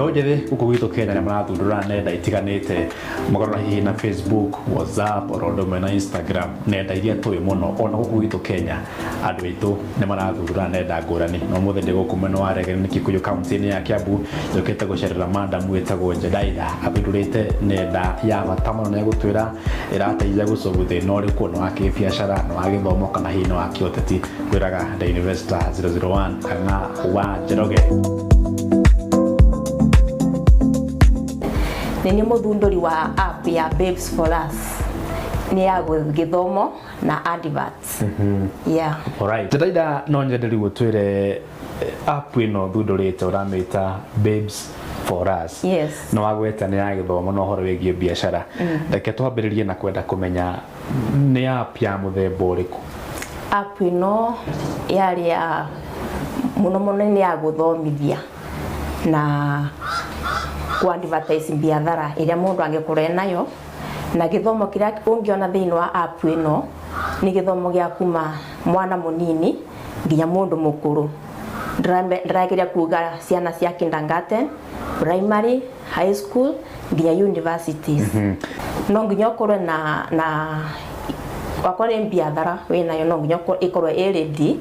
Mbeũ njĩthĩ gũkũ gwitũ Kenya nĩ marathundũra nenda itiganĩte, makorwo hihi na Facebook, WhatsApp, oro ũndũ ũmwe na Instagram, nenda iria tũĩ mũno. Ona gũkũ gwitũ Kenya andũ aitũ nĩ marathundũra nenda ngũrani. Na ũmũthĩ ndĩ gũkũ mwena wa Regeni Kikuyu kaunti-inĩ ya Kiambu, njũkĩte gũcerera madam wĩtagwo Jedaida. Athundũrĩte nenda ya bata mũno na ĩgũtwĩra ĩrateithia gũcobu thĩna ũrĩkũ, nĩ wa kĩbiacara, nĩ wa gĩthomo, kana hihi nĩ wa kĩũteti. Ngwĩraga The Investor 001 kana wa Njoroge. Nĩ niĩ mũthundũri wa app ya Babes for Us, nĩ ya gĩthomo na adverts. Yeah. Alright. Jedaida, no nyende rĩu ũtwĩre app ĩno thundũrĩte ũramĩta Babes for Us. Yes. Nĩ wagweta nĩ ya gĩthomo na ũhoro wĩgiĩ biacara. Reke twambĩrĩrie na kwenda kũmenya nĩ app ya mũthemba ũrĩkũ? App ĩno yarĩ ya mũno mũno nĩ ya gũthomithia na ku advertise biathara ĩrĩa mũndũ angĩkorwo enayo, na gĩthomo kĩrĩa ũngĩona thĩinĩ wa app ĩno nĩ gĩthomo gĩa kuma mwana mũnini nginya mũndũ mũkũrũ. Ndĩrageria kuga ciana cia kindergarten, primary, high school nginya universities. No nginya ũkorwo na wakorwo nĩ biathara wĩnayo, no nginya ĩkorwo ĩ ready,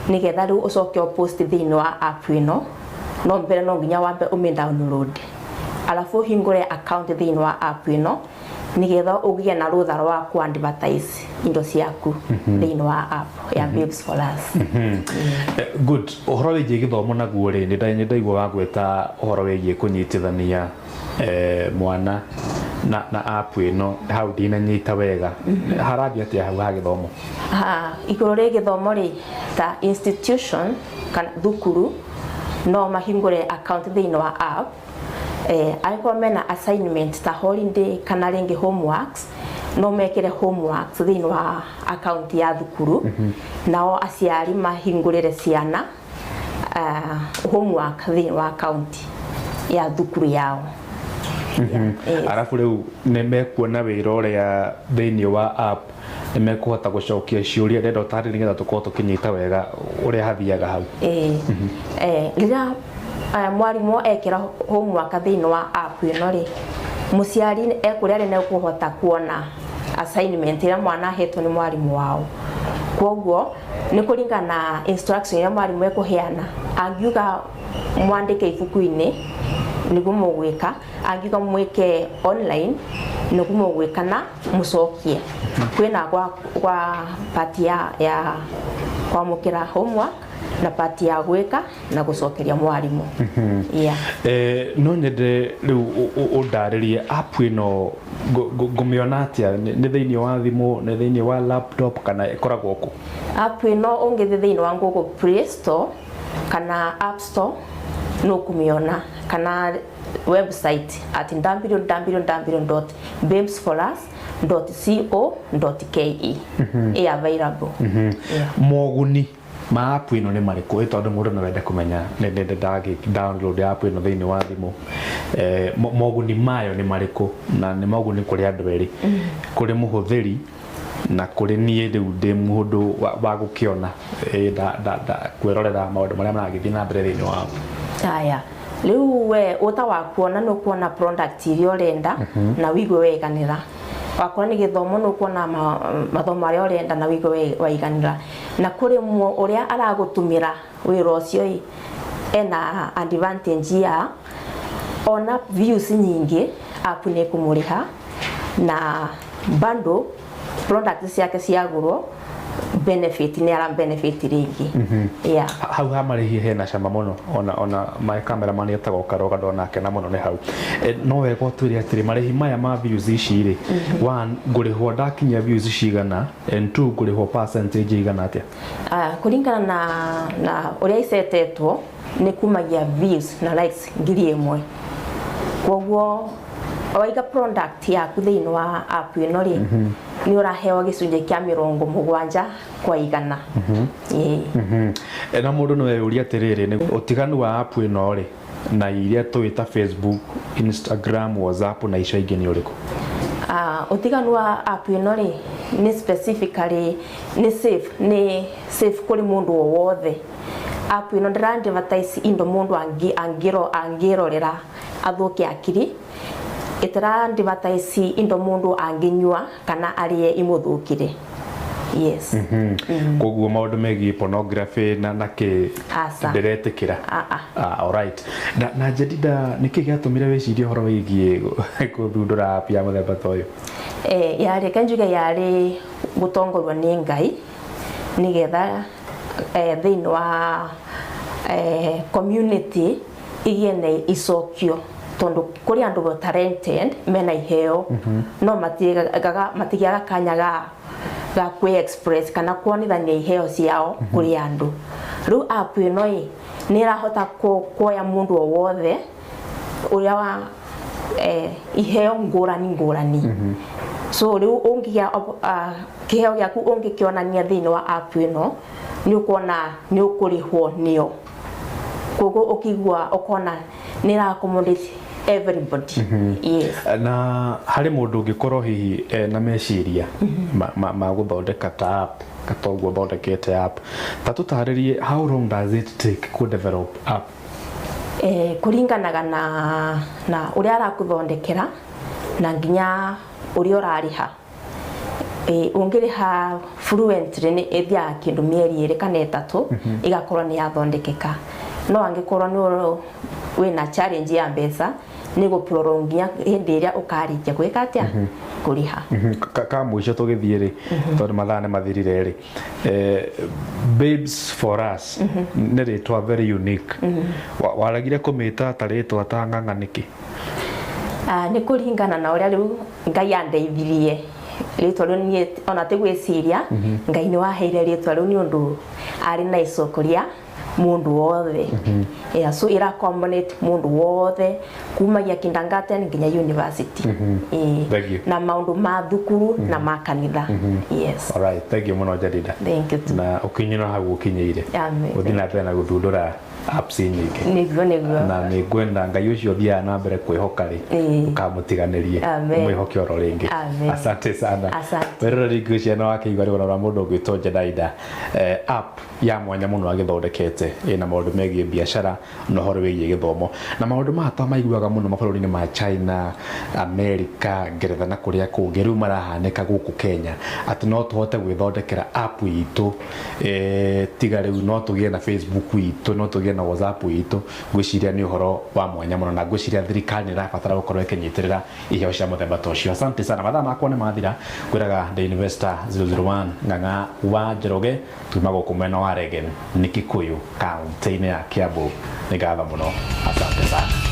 nĩgetha rĩu ũcoke ũpost thĩinĩ wa app ĩno. No mbere no nginya wambe ũmĩ download, alafu ũhingũre account thĩinĩ wa app ĩno, nĩgetha ũgĩe na rũtha rwa ku advertise indo ciaku thĩinĩ wa app ya Babes for Us. Good. Ũhoro wĩgiĩ gĩthomo naguo rĩ, nĩ ndaigua wagweta ũhoro wĩgiĩ kũnyitithania mwana na app ĩno. Hau ndinanyita wega, harathiĩ atĩa hau ha gĩthomo? Ha igũrũ rĩ gĩthomo rĩ, ta institution kana thukuru no mahingũre account thĩinĩ wa app, angĩkorwo mena assignment ta holiday kana rĩngĩ homeworks, no mekĩre homeworks thĩinĩ wa account ya thukuru, nao aciari mahingũrĩre ciana homework thĩinĩ wa account ya thukuru yao. Yes. Arabu rĩu nĩ mekuona wĩra ũrĩa thĩinĩ wa app, nĩ mekũhota gũcokia ciũria? Ndenda ũtarĩrie nĩgetha tũkorwo tũkĩnyita wega ũrĩa hathiaga hau. Rĩrĩa mwarimũ ekĩra homework thĩinĩ wa app ĩno rĩ, mũciari ekũrĩa arĩ nĩ kuona assignment ĩrĩa mwana ahetwo nĩ mwarimũ wao. Koguo nĩ kũringana na instruction ĩrĩa mwarimũ ekũheana. Angiuga mwandĩke ibuku-inĩ, nĩguo mũgwĩka. Angiuga mwĩke online, nĩguo mũgwĩka na mũcokie. Kwĩna gwa part ya kwamũkĩra homework na part ya gwĩka na gũcokeria mwarimũ, yeah. No nyende rĩu ũndarĩrie app ĩno ngũmĩona atĩa? Nĩ thĩinĩ wa thimũ, nĩ thĩinĩ wa laptop, kana ĩkoragwo kũ? App ĩno ũngĩthiĩ thĩinĩ wa Google Play Store kana App Store nĩ ũkũmĩona, kana website at www.babesforus.co.ke ĩ available, yeah. Moguni ma app ĩno nĩ marĩkũ? Tondũ mũndũ no ende kũmenya nĩ ndagĩ download app ĩno thĩinĩ wa thimũ, moguni mayo nĩ marĩkũ? Na nĩ moguni kũrĩ andũ erĩ, kũrĩ mũhũthĩri na kũrĩ niĩ rĩu ndĩ mũndũ wa gũkĩona kwĩrorera maũndũ marĩa maragĩthiĩ na mbere thĩinĩ wa app. Aya, rĩu we ũta wa kuona nĩ ũkuona product iria ũrenda na wĩigue waiganĩra. Wakorwo nĩ gĩthomo, nĩ ũkuona mathomo marĩa ũrenda na wĩigue waiganĩra. Na kũrĩ ũrĩa aragũtũmĩra wĩra ũcio ĩ, ena advantage ya ona views nyingĩ, app nĩ ĩkũmũrĩha, na bado product ciake ciagũrwo, benefit nĩ ara benefit rĩngĩ, yeah. Hau ha marĩhi hena cama mũno, ona my cameraman etagwo Karoga ndona akena mũno nĩ hau. No wega ũtwĩre atĩrĩ, marĩhi maya ma views ici rĩ, one, ngũrĩhwo ndakinyia views cigana, and two, ngũrĩhwo percentage igana atĩa? Ah, kũringana na ũrĩa icetetwo nĩ kumagia views na likes 1,000. Koguo waiga product yaku thĩinĩ wa app ĩno rĩ, nĩ ũraheo gĩcunjĩ kĩa 70%. Ĩĩ. Na mũndũ no eyũrie atĩrĩrĩ, nĩ ũtiganu wa app ĩno rĩ na iria tũĩ ta Facebook, Instagram, WhatsApp na icio ingĩ nĩ ũrĩkũ? Ah, ũtiganu wa app ĩno rĩ, nĩ specifically nĩ safe kũrĩ mũndũ o wothe. App ĩno ndĩra advertise indo mũndũ angĩrorera athũke akiri, ĩtĩra advertise indo mũndũ angĩnyua kana arĩe imũthũkire. Yes. Koguo maũndũ megiĩ pornography na kĩ? Aca. Ndĩretĩkĩra. Ah, ah. Ah, alright. Na Jedida, nĩkĩ gĩatũmire wĩcirie ũhoro wĩgiĩ gũthundũra app ya mũthemba ta ũyũ? Yarĩ kanjuge yarĩ gũtongorio nĩ Ngai nĩgetha thĩinĩ wa community igĩe na icokio, tondũ kũrĩ andũ talented mena iheo no matigiaga kanya ga kwĩ express kana kuonithania iheo ciao kũrĩ andũ. Rĩu app ĩno ĩ nĩ ĩrahota kuoya mũndũ o wothe ũrĩa wa iheo ngũrani ngũrani. So rĩu ũngĩgĩa kĩheo gĩaku, ũngĩkĩonania thĩinĩ wa app ĩno, nĩ ũkuona nĩ ũkũrĩhwo nĩyo. Koguo ũkĩigua ũkona nĩ ĩra accommodate everybody. Yes. Na harĩ mũndũ ũngĩkorwo hihi na meciria ma gũthondeka ta app ta ũguo ũthondekete app, ta tũtarĩrie, how long does it take ku develop app? Kũringanaga na ũrĩa arakũthondekera na nginya ũrĩa ũrarĩha. Ũngĩrĩha fluently, nĩ ĩthiaga kĩndũ mĩeri 2 kana 3, ĩgakorwo nĩ yathondekeka. No angĩkorwo nĩ wĩna challenge ya mbeca, nĩ gũprolong nginya hĩndĩ ĩrĩa ũkarĩkia gwĩka atĩa, kũrĩha. Ka mũico tũgĩthiĩ rĩ, tondũ mathaa nĩ mathirire rĩ, Babes for Us nĩ rĩtwa very unique. Waregire kũmĩta ta rĩtwa ta Ng'ang'a nĩkĩ? Ah, nĩ kũringana na ũrĩa rĩu Ngai andeithirie. Rĩtwa rĩu niĩ ona ti gwĩciria, Ngai nĩ waheire rĩtwa rĩu nĩ ũndũ arĩ na icoko rĩa mũndũ wothe. Yeah, so ĩra accommodate mũndũ wothe kumagia kindergarten nginya university. Thank you. Na maũndũ ma thukuru na ma kanitha. Yes. Alright, thank you mũno, Jadida. Thank you too. Na ũkinyĩra hau ũkinyĩire, Amen. ũthiĩ na mbere na gũthundũra apps nyingĩ. Nĩguo. Na nĩ ngwenda Ngai ũcio ũthiaga na mbere kwĩhoka rĩ, ndũkamũtiganĩrie. Amen. Ũmwĩhoke oro rĩngĩ. Amen. Asante sana. Asante. Weroreri, ngwĩciria nĩ wakĩigua rũgano rwa mũndũ ũgwĩtwo Jedaida, app ya mwanya mũno agĩthondekete ĩna maũndũ megiĩ biacara na ũhoro wĩgiĩ gĩthomo, na maũndũ maya twamaiguaga mũno mabũrũri-inĩ ma China, America, Ngeretha na kũrĩa kũngĩ, rĩu marahanĩka gũkũ Kenya, atĩ no tũhote gwĩthondekera app itũ, tiga rĩu no tũgĩe na Facebook itũ, no tũgĩe na WhatsApp itũ. Ngwĩciria nĩ ũhoro wa mwanya mũno, na ngwĩciria thirikari nĩ ĩrabatara gũkorwo ĩkĩnyitĩrĩra iheo cia mũthemba ta ũcio. Asante sana. Mathaa makwa nĩ mathira. Ngwĩraga The Investor 001, Ng'ang'a wa Njoroge, tuma gũkũ mwena wa Regen nĩ Kikuyu, kaunti-inĩ ya Kiambu. Nĩ ngatho mũno, asante sana.